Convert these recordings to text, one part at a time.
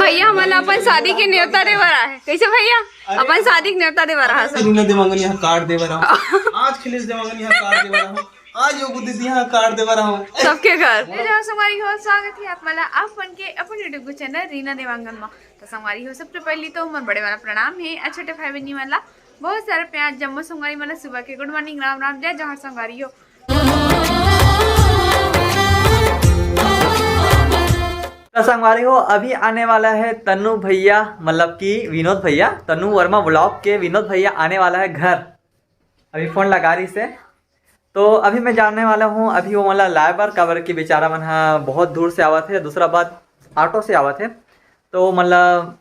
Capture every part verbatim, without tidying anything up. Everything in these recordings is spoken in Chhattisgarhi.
भैया, हमन ला अपन शादी के न्योता दे बर आहे। कैसे भैया? अरे, अपन शादी के न्योता दे बर आहे। रीना देवांगन यहाँ कार्ड दे बर हूँ। आज खिलेश देवांगन यहाँ कार्ड दे बर हूँ। आज योगू दीदी यहाँ कार्ड दे बर हूँ। सबके घर। जय जोहार संगवारी हो, स्वागत है आप मन ला आप मन के अपन YouTube चैनल रीना देवांगन मा। तो संगवारी हो, सबसे पहली तो हमर बड़े वाला प्रणाम है, और छोटे भाई बहनी मन ला बहुत सारा प्यार। जम्मो संगवारी मन ला सुबह के गुड मॉर्निंग, राम राम, जय जोहार संगवारी हो। तो संगवारी हो, अभी आने वाला है तन्नू भैया, मतलब कि विनोद भैया, तन्नू वर्मा ब्लॉग के विनोद भैया आने वाला है घर। अभी फोन लगा रही से, तो अभी मैं जाने वाला हूँ। अभी वो मन ला लाए बर, काबर कि बेचारा मन हा बहुत दूर से आवत है, दूसरा बात ऑटो से आवत है, तो मतलब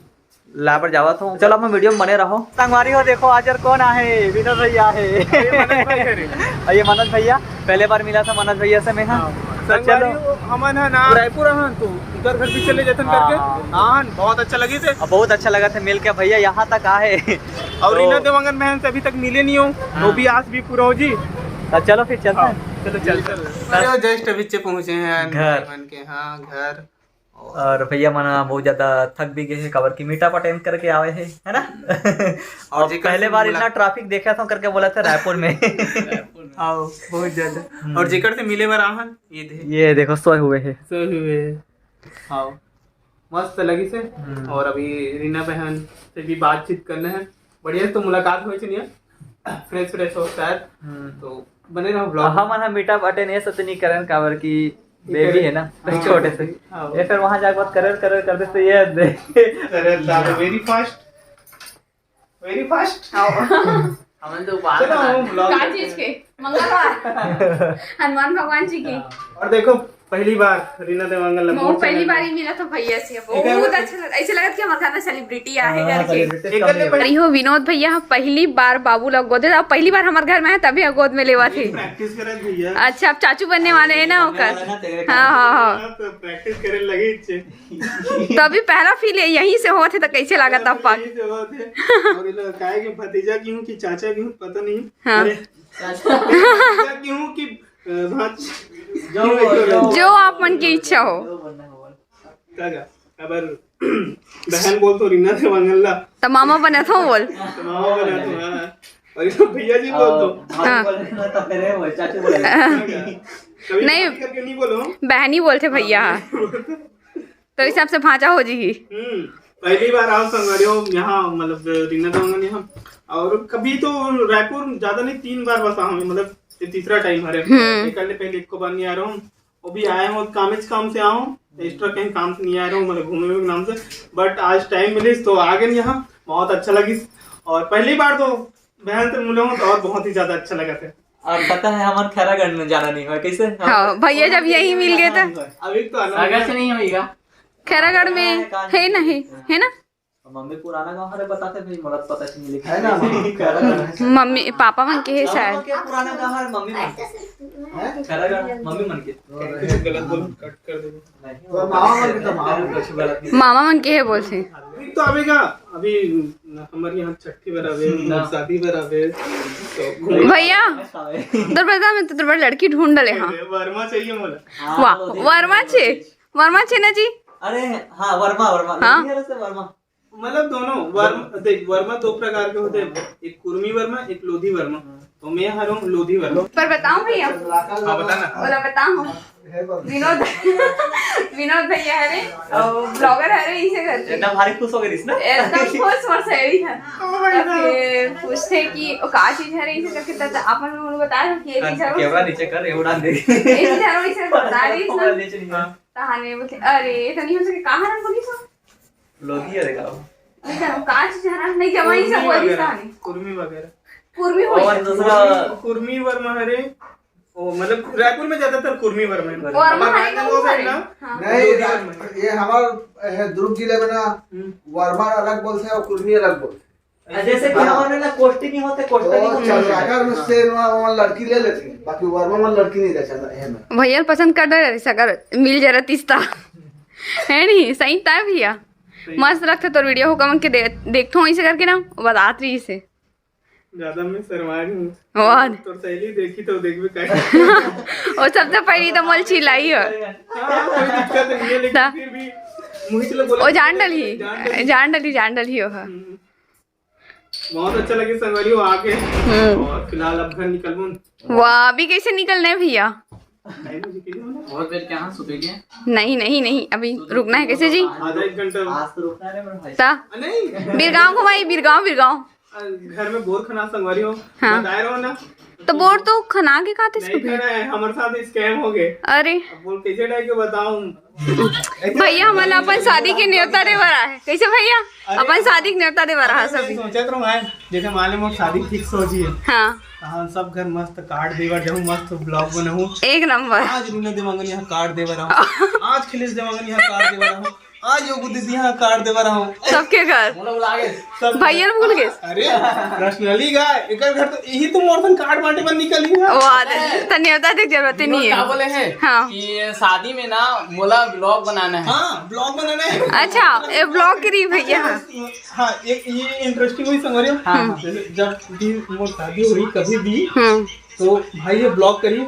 लाए बर जावत हूँ। चलो, अपन वीडियो में बने रहो। संगवारी हो, देखो आज कौन आहे, विनोद भैया आहे। ये मनोज भाई हरे। और ये मनोज भैया, पहले बार मिला था मनोज भैया से मैं, हाँ। हाँ। तो संगवारी चलो। हो, हमन ह ना रायपुर आहन, तो उधर घर भी चले जाथन हाँ। करके। आहन, बहुत अच्छा लगी थे। अब बहुत अच्छा लगा था मिल के भैया, यहाँ तक आए। और तो रीना देवांगन बहन से अभी तक मिले नहीं हो, हाँ। वो भी आस भी पूरा हो जी। तो चलो फिर चलते हाँ, हैं। चलो चलते हैं। अरे, जस्ट अभी से पहुँचे हैं घर। बहन के, हाँ, घर। और भैया मन बहुत ज्यादा थक भी गए हैं, काबर कि मीटअप अटेंड करके आए हैं, है ना? और और जेकर पहले से बार इतना मुलाकात ट्रैफिक देखा था करके बोला था रायपुर में। हाँ, बहुत ज्यादा। हम्म। और जेकर से मिले बर आहन, ये दे। ये देखो, सोए हुए हैं। सोए हुए हैं। हाँ, मस्त लगी से। हम्म। और अभी रीना बहन से भी बातचीत करना है, बढ़िया से तो मुलाकात होए छे नहीं है, फ्रेश फ्रेश हो शायद। हम्म। तो बने रहो ब्लॉग। हमन ह मीटअप अटेंड ये सब नहीं करन, काबर कि ये बेबी करे। है ना, हाँ, छोटे से। हाँ। ये फिर वहाँ जाके बात करे करे कर देते ये दे। अरे दादा, वेरी फास्ट, वेरी फास्ट। हमन तो बात चलो, हम ब्लॉग का करते चीज हैं। के? मंगलवार। हनुमान भगवान जी के। और देखो, पहली बार रीना देवांगन ला मोर मोर पहली चैनल बार पे। ही मिला था भैया से, एक बार बहुत अच्छा लगा। ऐसे लगा कि हमारे घर में सेलिब्रिटी आहे हाँ, करके। सेलिब्रिटी एक कम कर ले नहीं भाई। अरे हो विनोद भैया, हम पहली बार बाबू लोग गोद, अब पहली बार हमारे घर में है तभी हम गोद में लेवा थे। प्रैक्टिस करे भैया। अच्छा, आप चाचू बनने वाले हैं ना बनने ओकर? वाला ना, तेरे हाँ, हाँ, हाँ। हाँ, तो प्रैक्टिस करे लगी छे। तो अभी पहला फील यहीं से होत है, तो कैसे लागत आप पाक? यहीं से होत है। और ये लोग काहे कि भतीजा की हूँ कि चाचा की हूँ, पता नहीं। हाँ। अरे, भतीजा की हूँ कि, अ, भांज-, जो, जो। जो आप मन की इच्छा हो। जो बनना हो। का, का? अबर बहन बोल तो रीना देवांगन ला। तो मामा बने तो बोल। तो मामा बने तो, हाँ। और ये तो भैया जी बोल तो। हाँ। भाई बोल रहे ना तो फिर वो चाचू बोल रहे। कभी नहीं। भाभी करके नहीं बोलो। बहनी बोलते भैया। हाँ। तो इस हिसाब से भांचा हो जी ही। हम्म, पहली बार आओ संगवारी हो यहाँ, मतलब रीना देवांगन यहाँ। और कभी तो रायपुर ज्यादा नहीं, तीन बार बस आऊँ, मतलब ये तीसरा टाइम हरे। हम्म। एक पहले, पहले एक को बार नहीं आ रहा हूँ, वो भी आया हूँ काम, इस काम से आया हूँ, एक्स्ट्रा कहीं काम से नहीं आ रहा हूँ, मतलब घूमे हुए नाम से। बट आज टाइम मिलिस तो आ गए यहाँ, बहुत अच्छा लगिस। और पहली बार तो बहन से मिले हूँ तो और बहुत ही ज्यादा अच्छा लगा था। और पता है हमारे खैरागढ़ में जाना नहीं हुआ, कैसे? हाँ, भैया जब यही मिल गए तो। अभी तो आना सागर होगा। से नहीं होएगा। खैरागढ़ में है नहीं, है ना? मम्मी पुराना गांव हरे बताते भाई, मोला तो पता नहीं लिखा है ना, है। खैरागढ़ है। मम्मी पापा मन के है शायद। के पुराना गांव है, मम्मी मन के। हैं? खैरागढ़, मम्मी मन के। कुछ गलत बोलो, कट कर दो। नहीं। तो मामा मन के तो मामा मन। कुछ गलत नहीं। मामा मन के है बोलते। अभी तो आवेगा, अभी हमारे यहाँ छठी बराबर, ना। शादी बराबर। तो भैया, दरवाजा में तो दरबार लड़की ढूंढ ले, हाँ। वर्मा चाहिए मोला। हाँ, वाह, वो देखो, वर्मा छे, वर्मा छे ना जी। अरे हाँ, वर्मा, वर्मा। हाँ। लड़की है वैसे वर्मा। मतलब दोनों वर्मा, देख, वर्मा दो प्रकार के होते हैं, एक कुर्मी वर्मा, एक लोधी वर्मा। तो मैं हर हूँ लोधी वर्मा। पर बताओ भैया। हाँ, बता ना। बोला बताओ। विनोद, विनोद भैया हरे, और ब्लॉगर हरे, इसे करके। एकदम भारी खुश हो गई ना? एकदम खुश और सहेली है। Oh my God। तो फिर पूछते कि वो का चीज हरे, इसे करके, तब आप मन उन्होंने बताया कि ये चीज हरो। कैमरा नीचे कर, ये उड़ान दे। ये चीज हरो, इसे बता रही थी ना। नीचे नहीं। हाँ। कहानी बोलते, अरे, ये तो नहीं हो सके, कहाँ हरन बोली सो? लोधी है, देखा। नहीं जानो, का चीज हरन, नहीं जमा ही सब कुर्मी बोली वगैरह, कहानी। कुर्मी वगैरह। कुर्मी बोली। और दूसरा कुर्मी, कुर्मी वर्मा हरे, ओ, मतलब, रायपुर में ज्यादातर कुर्मी वर्मा है। वर्मा हमारे हमारे गाँव वो side है। ना, हाँ। नहीं, लोधी रा-, वर्मा है। ये हमार, है, दुर्ग जिले में ना, हम्म। वर्मा अलग बोलते हैं और कुर्मी अलग बोलते हैं। जैसे कि हाँ। हमारे ना कोष्टी नहीं होते, कोष्टी नहीं होते। चंद्राकर में से वहाँ, वहाँ लड़की ले लेते हैं, बाकी वर्मा में लड़की नहीं ले चलता है में। भैया पसंद कर दे रही, अगर मिल जा रहा तीस्ता। है नहीं, सही था भैया। सही। मस्त लगता तोर वीडियो हो, कमन के दे-, देखता हूँ इसे करके ना, वो बतात रही इसे। ज्यादा मैं शर्मा रही हूँ। वाह। तोर सहेली देखी तो देखबे काहे। वो सबसे पहली तो मोल चिल्लाई है। हाँ, कोई दिक्कत नहीं है, लेकिन ता- फिर भी मोहित ले बोले, वो जान डलही, जान डलही। जान डलही, जान डलही ओह। हम्म। बहुत अच्छा लगे संगवारी हो आके। हम्म। और फिलहाल अब घर निकलबो। वाह, अभी कैसे निकलना है भैया? नहीं, मुझे कहीं होना। बहुत देर क्या, हाँ, सुबह के? नहीं, नहीं, नहीं, अभी रुकना है कैसे जी? आधा एक घंटा। आज तो रुकना है रे मेरे भाई। ता? आ, नहीं। बिरगांव घुमाई, बिरगांव, बिरगांव। आ, घर में बोर खना संगवारी हो। हाँ। बताए रहो ना। तो बोर तो खना के खाते नहीं सुबह। खना है, हमारे साथ स्कैम हो गए। अरे। अब बोल कैसे डाल के बताऊं? भैया, हमन अपन शादी के न्योता दे बर आए। कैसे भैया? अरे, अपन शादी के न्योता दे बर आए अरे, सब। मैं सोचत रहूं, आए, जैसे मान ले मोर शादी फिक्स हो जी। हाँ। तो हम सब घर मस्त कार्ड दे बर जाऊं, मस्त ब्लॉग बनाऊं। एक नंबर। आज रीना देवांगन यहाँ कार्ड दे बर आऊं, आज खिलेश देवांगन यहाँ कार्ड दे बर आऊं, आज योगू दीदी यहाँ कार्ड दे बर आऊं। सबके घर। मोला बुला के। सब भैया ने भूल गए। अरे, पर्सनली का, एकर घर तो यही तो मोर सन कार्ड बांटे बर निकली है। वाह, त न्योता दे जरूरत ही नहीं है। का बोले हैं हाँ। कि शादी में ना मोला ब्लॉग बनाना है। हाँ, ब्लॉग बनाना है। अच्छा, ये ब्लॉग के लिए भैया। हाँ, एक ये इंटरेस्टिंग हुई संगवारी हो। हाँ, हाँ। जैसे जब भी मोर शादी हुई कभी भी, हम्म। तो भाई ये ब्लॉग करी,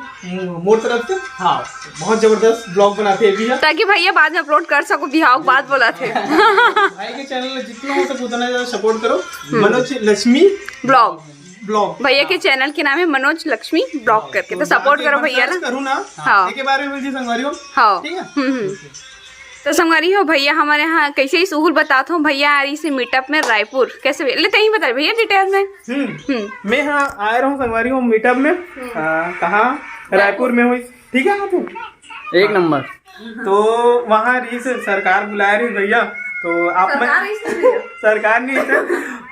मोर तरफ से। हाँ। बहुत जबरदस्त ब्लॉग बनाते हैं भैया। ताकि भैया बाद में अपलोड कर सको, बिहाव के बाद बोला थे। भाई के चैनल में जितना हो सके उतना ज्यादा सपोर्ट करो। हम्म। मनोज लक्ष्मी ब्लॉग। ब्लॉग। भैया के हाँ। चैनल के नाम है मनोज लक्ष्मी ब्लॉग करके, तो तो सपोर्ट जाके करो एक बार भैया सर्च ना। करूँ ना। हाँ। एक बार में मिल जी संगवारी हो। हाँ। ठीक है। हम्म, हम्म। तो संगवारी हो, भैया हमारे यहाँ कैसे ही सुहुल बतात हो, भैया आ रही से मीटअप में रायपुर। कैसे भैया? ले, तहीं बता भैया डिटेल में। हम्म। हम्म। मैं हाँ आए रहूँ संगवारी हो मीटअप में। हम्म। आ, कहाँ? रायपुर। रायपुर में हुई। ठीक है ना तू? एक नंबर। तो वहाँ रही से सरकार बुलाए रही भैया, तो आप मैं सरकार रही से भैया। सरकार नहीं से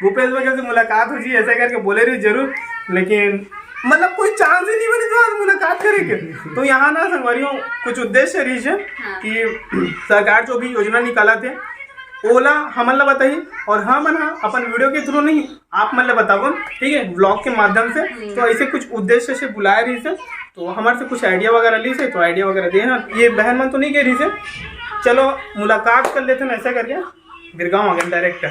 भूपेश बघेल से मुलाकात हो जी, ऐसा करके बोले रही जरूर, लेकिन मतलब कोई चांस ही नहीं बने तो आज मुलाकात करे के। तो यहाँ ना संगवारी हो कुछ उद्देश्य रही है हाँ। कि सरकार जो भी योजना निकाला थे ओला हमन ला बताई और हमन हा अपन वीडियो के थ्रू नहीं आप मन ला बताबो, ठीक है, ब्लॉग के माध्यम से। हम्म। तो ऐसे कुछ उद्देश्य से बुलाए रही से, तो हमारे से कुछ आइडिया वगैरह ली से, तो आइडिया वगैरह दे ना। ये बहन मन तो नहीं कह रही से, चलो मुलाकात कर लेते हैं ऐसा करके बिरगांव आ गए डायरेक्ट।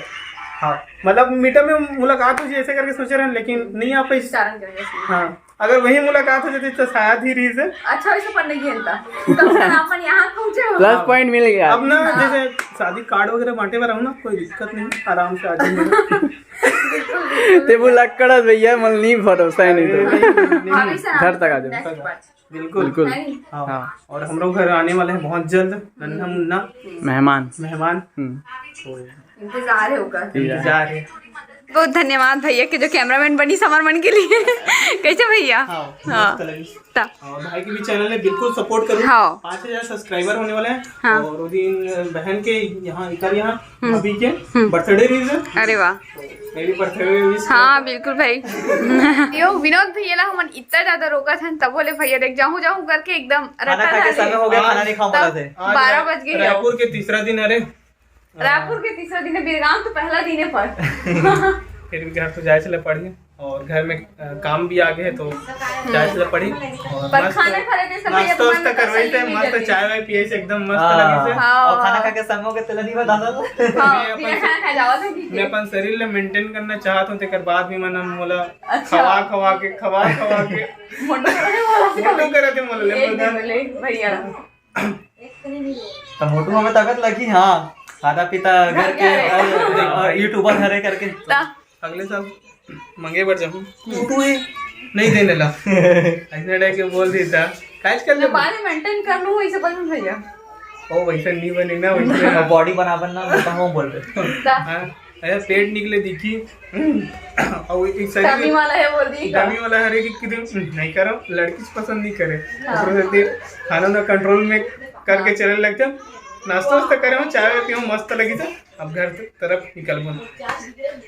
हाँ, मतलब मीटअप में मुलाकात हो जी ऐसे करके सोचे रहे, लेकिन नहीं आ पाई। कारण करेंगे इसमें। हाँ, अगर वही मुलाकात हो जाती तो शायद ही रही से। अच्छा, वैसे पढ़ने की हलता। कम से कम अपन यहाँ पहुँचे हो। प्लस हाँ। पॉइंट मिल गया। अब ना हाँ। जैसे शादी कार्ड वगैरह बांटे में रहूँ ना, कोई दिक्कत नहीं, आराम से आ जाऊंगा। बिल्कुल, बिल्कुल। ते वो लक्कड़ है भैया, मल नहीं भरोसा है नहीं तो। अरे, नहीं, नहीं, नहीं। हमेशा घर तक आ जाओ। नेक्स्ट बार। बिल्कुल। बिल्कुल। नहीं। हाँ। हाँ। और हम लोग घर आने वाले हैं बहुत जल्द, नन्हा मुन्ना मेहमान। मेहमान। हम्म। तो इंतजार है होगा। इंतजार है। बहुत धन्यवाद भैया के जो कैमरामैन बनी समर मन के लिए। कैसे भैया? हाँ, हाँ। मस्त लगी। ता। और भाई की भी चैनल है, बिल्कुल सपोर्ट करो। हाँ। पाँच हज़ार सब्सक्राइबर होने वाले हैं। हाँ। और वो दिन बहन के यहाँ, इकर यहाँ, हम्म। अभी के हम्म। Birthday reason. अरे वाह। तो मैं भी बर्थडे विश हाँ, बिल्कुल भाई। यो विनोद भैया ला हमन इतना ज्यादा रोकत हन, तब बोले भैया देख जाहूँ जाहूँ करके एकदम खाना रट्टा खा के डाले। समय हो गया, खाना नहीं खाऊं तब बोला थे। आज बारह बज गए। रायपुर के तीसरा दिन, अरे। रायपुर के तीसरा दिन है, बिरगांव तो पहला दिन है पर। फिर भी घर तो जाए से पड़ी और घर में, अ, काम भी आ गए तो जाए से पड़ी। और पर मस्त खाना खा रहे थे सब, नाश्ता ये वास्ता मन करवाई थे, तसल्ली मस्त मिल जाती। चाय वाय पिए से एकदम मस्त हाँ। लगी से। हाँ। और खाना खा के समो के तेल नहीं बता दो। हाँ, मैं बिना अपन खाना खाए जावा था, ठीक मैं है। अपन शरीर ले मेंटेन करना चाहत हूँ, तेकर बाद भी मन मोला अच्छा। खवा खवा के, खवा खवा के मोटो करे वाला। मोटो करे थे मोला, ले ले, बोल दे। ले, भैया। तो मोटू हमें ताकत लगी, हाँ, खाना पीता घर घर के, के हरे। और, और यूट्यूबर हरे करके। ता। अगले साल मंगे बर जाहूँ। मोटू है। नहीं देने ला। ऐसने टाइप के बोल देता। काज कर ले। मैं बारे मेंटेन कर लूँ, वैसे बन भैया। ओ, वैसे नहीं बने ना, वैसे। और बॉडी बना बनना, मोटा हो बोल रहे। ता। हाँ। अरे पेट निकले दिखी। हम्म। और एक शरीर डमी वाला है बोल दी का? डमी वाला है, अरे कि कितने, हम्म, नहीं करो, लड़की से पसंद नहीं करे। हाँ। ऊपर से ते खाना ना कंट्रोल में करके हाँ। चलने लगते हो। नाश्ता वास्ता करे हो, चाय वाय पियो, मस्त लगी था। अब घर तरफ निकल बन।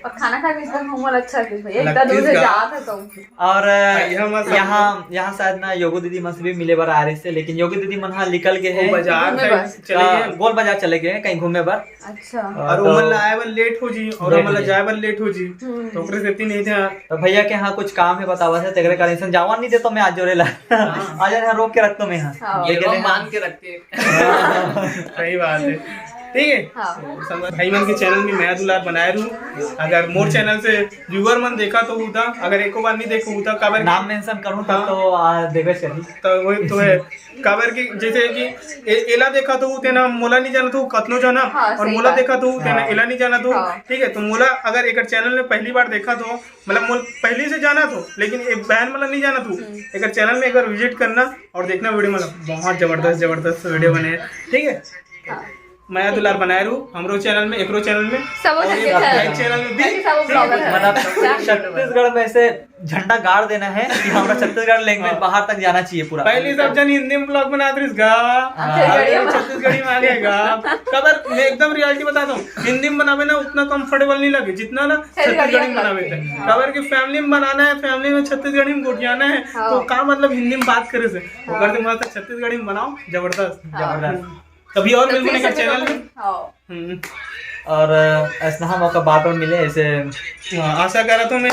और खाना खा के एकदम हमर अच्छा लगे भैया, इतना लगती दूर से का? जात है तुम। और हाँ, यहाँ मस्त यहाँ, यहाँ शायद ना योगो दीदी मन से भी मिले बर आ रहे थे, लेकिन योगो दीदी मन हाँ निकल गए वो हैं। बाजार घूमे साइड बर। चले आ, गए। गोल बाजार चले गए हैं कहीं घूमे बर। अच्छा। और तो उमन ला आए बर लेट हो जी, और लेट उमन ला हो जी। जाए बर लेट हो जी। हम्म। तो ओकरे सेती नहीं थे। तो भैया के यहाँ कुछ काम है, बतावा से, तेकरे कारण से जावन नहीं दे तो मैं आज जोरे ला। हाँ। आज यहाँ रोक के रखता मैं यहाँ। हाँ। ये लेकिन बांध के रखते हैं। सही बात है। ठीक है। हाँ। तो संगवारी भाई मन के चैनल में मया दुलार बनाए रहू। अगर मोर चैनल से व्यूअर मन देखा तो होता, अगर एको बार नहीं देखो होता, काबर नाम मेंशन करूँ तब हाँ। तो आ, देवे चाहिए। तो वही तो है। काबर कि जैसे कि ए-, एला देखा तो तेना मोला नहीं जाना तो कतनो जाना हाँ, और सही मोला बात। देखा तो तेना हाँ। एला नहीं जाना तो हाँ। ठीक है। तो मोला अगर एक चैनल में पहली बार देखा तो मतलब मोल पहली से जाना तो, लेकिन एक बहन मतलब नहीं जाना तू हम्म। एक चैनल में एक बार विजिट करना और देखना वीडियो मतलब बहुत जबरदस्त जबरदस्त वीडियो बने हैं, ठीक है। हाँ। मया दुलार बनाए रहू हमरो चैनल में, एकरो चैनल में, सब और ये चैनल। भाई चैनल में भी। ताकि सब ब्लॉगर है। मतलब छत्तीसगढ़ में ऐसे झंडा गाड़ देना है कि हमारा छत्तीसगढ़ लैंग्वेज हाँ। बाहर तक जाना चाहिए पूरा। पहले सब जन हिंदी में ब्लॉग बनात रहिस गा, हाँ। अभी छत्तीसगढ़ी में आ गए गा। काबर मैं एकदम रियलिटी बताता हूँ, हिंदी में बनावे ना उतना कंफर्टेबल नहीं लगे जितना ना छत्तीसगढ़ी में बनावे थे। हाँ। काबर कि फैमिली में बनाना है, फैमिली में छत्तीसगढ़ी में गोठियाना है, हाँ। तो का मतलब हिंदी में बात करे से? हाँ। ओकर से मस्त छत्तीसगढ़ी में बनाओ, जबरदस्त। हाँ। जबरदस्त। कभी और तो मिलबो फिर ना से चैनल में। हाँ। हम्म। और, अ, ऐसा हम आपका बार बार मिले ऐसे। हाँ, आशा कर रहा था मैं।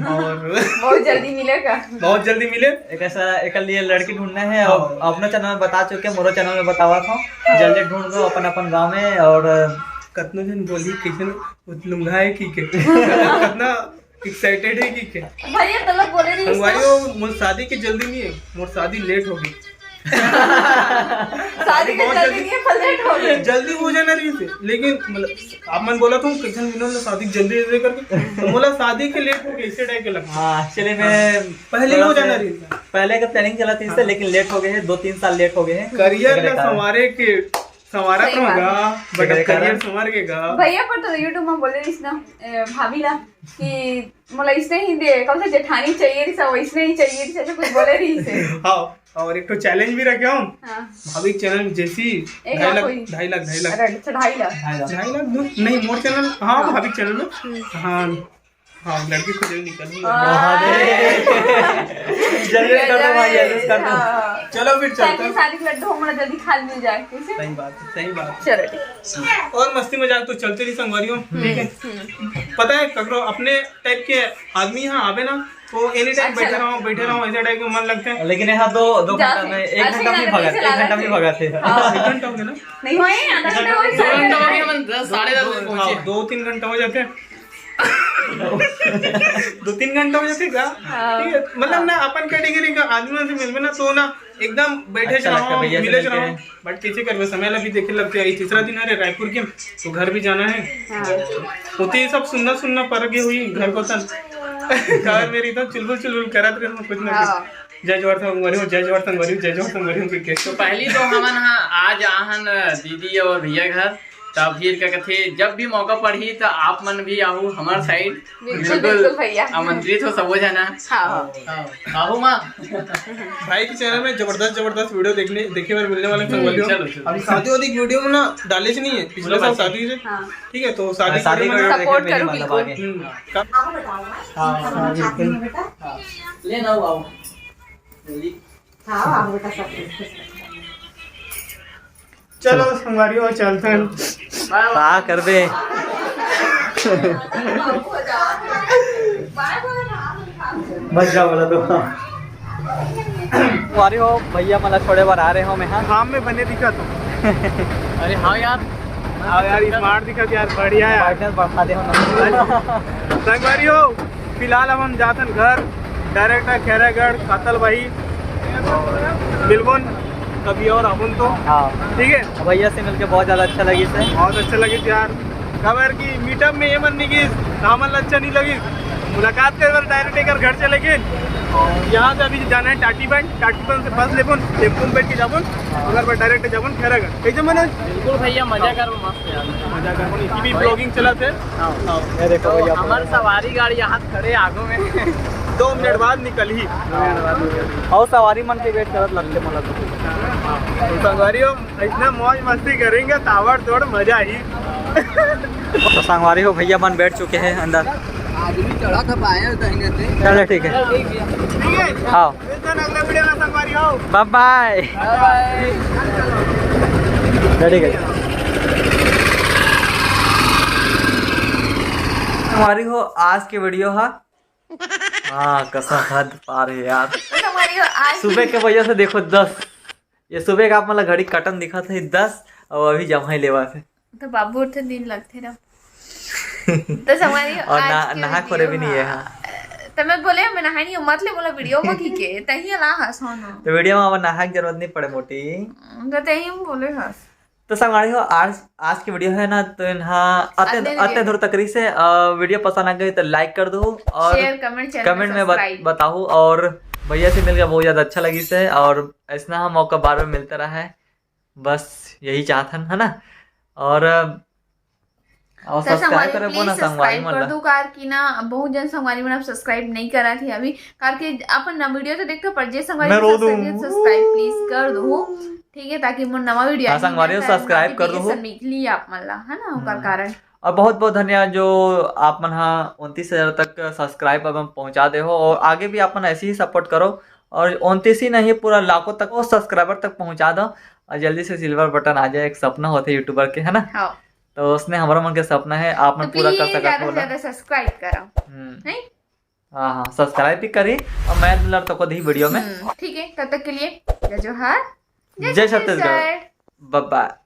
और बहुत जल्दी मिलेगा। बहुत जल्दी मिले। एक ऐसा, एक लिए लड़की ढूंढना है और हाँ। अपना चैनल में बता चुके, मोरो चैनल में बतावा था। जल्दी ढूंढ दो अपन, अपन गाँव में। और कतनो जन बोली, कैसे उतलुंगा है की के। कितना एक्साइटेड है कि क्या? भैया, तो लोग बोले नहीं संगवारी इसका। हो, मोर शादी के जल्दी नहीं है, मोर शादी लेट हो गई। शादी के बहुत जल्दी जल्दी। नहीं है, पर लेट हो गई। जल्दी हो जाना रहिस हे, लेकिन मतलब आप मन बोला था कैसन मिलो ना शादी जल्दी जल्दी करके, तो बोला शादी के लेट हो गई, इसे टाइप के लगता। हाँ, एक्चुअली मैं पहले ही हो जाना रहिस हे। पहले का प्लानिंग चला थी इससे, हाँ। लेकिन लेट हो गए हैं, दो तीन साल लेट हो गए हैं। करियर का संवारे के संवारा सही तो बात होगा, है। but अब करियर संवार के गा। भैया, पर तो YouTube में बोले रहिस ना, ए, भाभी ला कि मोला इसने ही दे, कौन सा जेठानी चाहिए रहिस, वैसने ही चाहिए रहिस, ऐसे कुछ बोले रहिस हे। हाँ, और एक तो चैलेंज भी रखे हम। हाँ। भाभी के चैनल में जैसी एक ढाई लाख लाख, कोई। ढाई लाख, ढाई लाख। अरे, अच्छा, ढाई लाख। ढाई लाख। ढाई लाख दो? नहीं, मोर चैनल, हाँ, हाँ। भाभी के चैनल में। हम्म। हाँ। हाँ, लड़की खोजे निकल गई। हाँ। अरे। जल्दी कर दो भाई, जल्दी कर दो। हाँ। चलो फिर चलते ताकि हैं। शादी के लड्डू हमारा जल्दी खाल मिल जाए, कैसे? सही बात है, सही बात है। चलो, ठीक। और मस्ती मजाक तो चलते रही संगवारी हो, ठीक है? हम्म। पता है, ककरो अपने टाइप के आदमी यहाँ आवे ना, तो एनी टाइम अच्छा बैठे लगता रहो, है। बैठे रहो, ऐसे टाइप के मन लगते हैं। लेकिन यहाँ दो, दो जा घंटा से। में, एक अच्छा घंटा में लगता है, भगाते, कैसे एक घंटा में लगता है? भगाते हैं। हाँ। एक घंटा हो गया ना? नहीं, वही आधा घंटा, वही दो घंटा हो गया, हम दस, साढ़े दस बजे पहुंचे। हाँ, दो तीन घंटा हो जाते हैं। दो तीन घंटा हो जाथे का? हाँ। ठीक है, मतलब ना अपन कैटेगरी का आदमी मन से मिलबे ना तो ना एकदम बैठे अच्छा लगता है रहो, भैया से मिले मिलके। रहो। But कैसे करबे, समय ला भी देखे लगथे। ये तीसरा दिन हरे रायपुर के, तो घर भी जाना है। हाँ। होती ये सब सुन्ना सुन्ना पर गे हुई घर को तन। काबर मेरी तो चुलबुल चुलबुल करत रहे कुछ ना कुछ। हाँ। जय जोहार संगवारी हो, जय जोहार संगवारी हो, जय जोहार संगवारी हो, क्रिकेट। तो पहली तो हमन हा आज आहन दीदी और भैया घर, तब फिर क्या कहते, जब भी मौका पड़ही तो आप मन भी आहू हमर साइड। बिल्कुल, बिल्कुल। बिल्कुल भैया। आमंत्रित हो सबो जना। हाँ, हाँ। हाँ, आहू माँ। भाई के चैनल में जबरदस्त, जबरदस्त वीडियो देखने, देखे बर मिलने वाले हैं हम्म, संगवारी हो। चलो, चलो। अभी शादी वादी वीडियो में ना डाले से नहीं है, पिछले बोलो साल बात। शादी हुई थी। हाँ। ठीक है, तो शादी बोलो बात। वीडियो में सपोर्ट करो, मतलब, बिल्कुल। आगे। हम्म, कब? हाँ, हाँ, बिल्कुल। हाँ। ले ना, आओ। जल्दी। हाँ, आओ बेटा, सब कुछ। चलो, संगवारी हो, चलते हैं। का करबे? बच जा बोला तो। संगवारी हो, भैया मला छोड़े बर आ रहे हो मैं, हाँ? काम में बने दिखा तो। अरे हाँ यार। हाँ यार, स्मार्ट दिखा यार, बढ़िया यार। Brightness बढ़ा दे हो ना। संगवारी हो, फिलहाल अब हम जाथन घर, डायरेक्ट है खैरागढ़, कातल भाई। मिलबोन कभी और अपन तो। हाँ। ठीक है? भैया से मिलके बहुत ज्यादा अच्छा लगी से। बहुत अच्छा लगी यार। खबर की मीटअप में ये मन नहीं की हमन ला अच्छा नहीं लगी। मुलाकात करे बर डायरेक्ट एकर घर चले गए। यहाँ से अभी जाना है टाटीबंध, टाटीबंध से बस लेबोन, टेम्पो में बैठ के जाबोन, उधर पर डायरेक्ट जाबोन खैरागढ़। कैसे मनोज? बिल्कुल भैया, मजा करो मस्त यार। मजा करो, इसी भी ब्लॉगिंग चला थे। हाँ। ये देखो तो भैया, हमार सवारी गाड़ी यहाँ खड़े आगू में। दो मिनट बाद निकल ही। और सवारी मन के वेट करत लगते मतलब। तो संगवारी हो, इतना मौज मस्ती करेंगे, ताबड़ तोड़ मजा ही। तो संगवारी हो, भैया मन बैठ चुके हैं अंदर। आदमी चढ़ा था पाए दाहिने से। चलो ठीक है। ठीक है। हाँ। मिलते हैं अगले वीडियो में संगवारी हो। बाय बाय। बाय बाय। चलो ठीक है। संगवारी हो, आज के वीडियो हा। हाँ, कसम हद पार है यार। संगवारी हो, आज सुबह के वजह से देखो दस, ये सुबह का आप मतलब घड़ी कटन दिखा था दस, और अभी जमा ही लेवा थे। तो बाबू उठे दिन लगथे ना। तो संगवारी हो, और आज ना, के नहा video खोरे भी नहीं है, हाँ। हाँ। तो मैं बोले, मैं नहाए नहीं हूँ, मत ले मोला video में की के, तही ला हंस हो ना। तो video में अब नहाए के जरूरत नहीं पड़े मोटी। हम्म, तो तही हम बोले हंस। तो संगवारी हो, आज, आज की video है ना, तो इन्हा अतने, अतने दूर तक रही से, अ, video पसंद आ गई तो like कर दो और share, comment, channel comment में बत-, subscribe। बताओ। और भैया से मिलकर बहुत ज्यादा अच्छा लगी से, और ऐसा हम मौका बार बार मिलता रहा है, बस यही चाहत हन, है ना। और, और तो subscribe संगवारी, करे वो ना please संगवारी subscribe मन कर ला। दो, कार की ना बहुत जन संगवारी मन अब subscribe नहीं करा थी अभी, कार के अपन ना video तो देखते, पर जे संगवारी मैं ने रो subscribe दूँ। किया, subscribe please कर दो, ठीक है, ताकि मोर नवा video हाँ, आही संगवारी ना, हो, ताकि subscribe कर दो। Notification निकली आप मन ला, है ना, ओकर हम्म। कारण। और बहुत बहुत धन्यवाद जो आप मन हा उनतीस हजार तक subscribe अब हम पहुंचा दे हो, और आगे भी आप मन ऐसे ही support करो, और उनतीस ही नहीं, पूरा लाखों तक वो subscriber तक पहुंचा दो, और जल्दी से silver button आ जाए, एक सपना होते YouTuber के, है ना? हाँ। तो उसने हमारा मन के सपना है, आप मन तो पूरा कर please सकत ज्यादा हो से ना। ज्यादा subscribe करो। हम्म। नहीं? हाँ, हाँ, subscribe भी करी, और मैं लड़ तो खुद ही video में। हम्म, ठीक है, तब तक के लिए जय जोहार, जय जय छत्तीसगढ़। छत्तीसगढ़। Bye bye।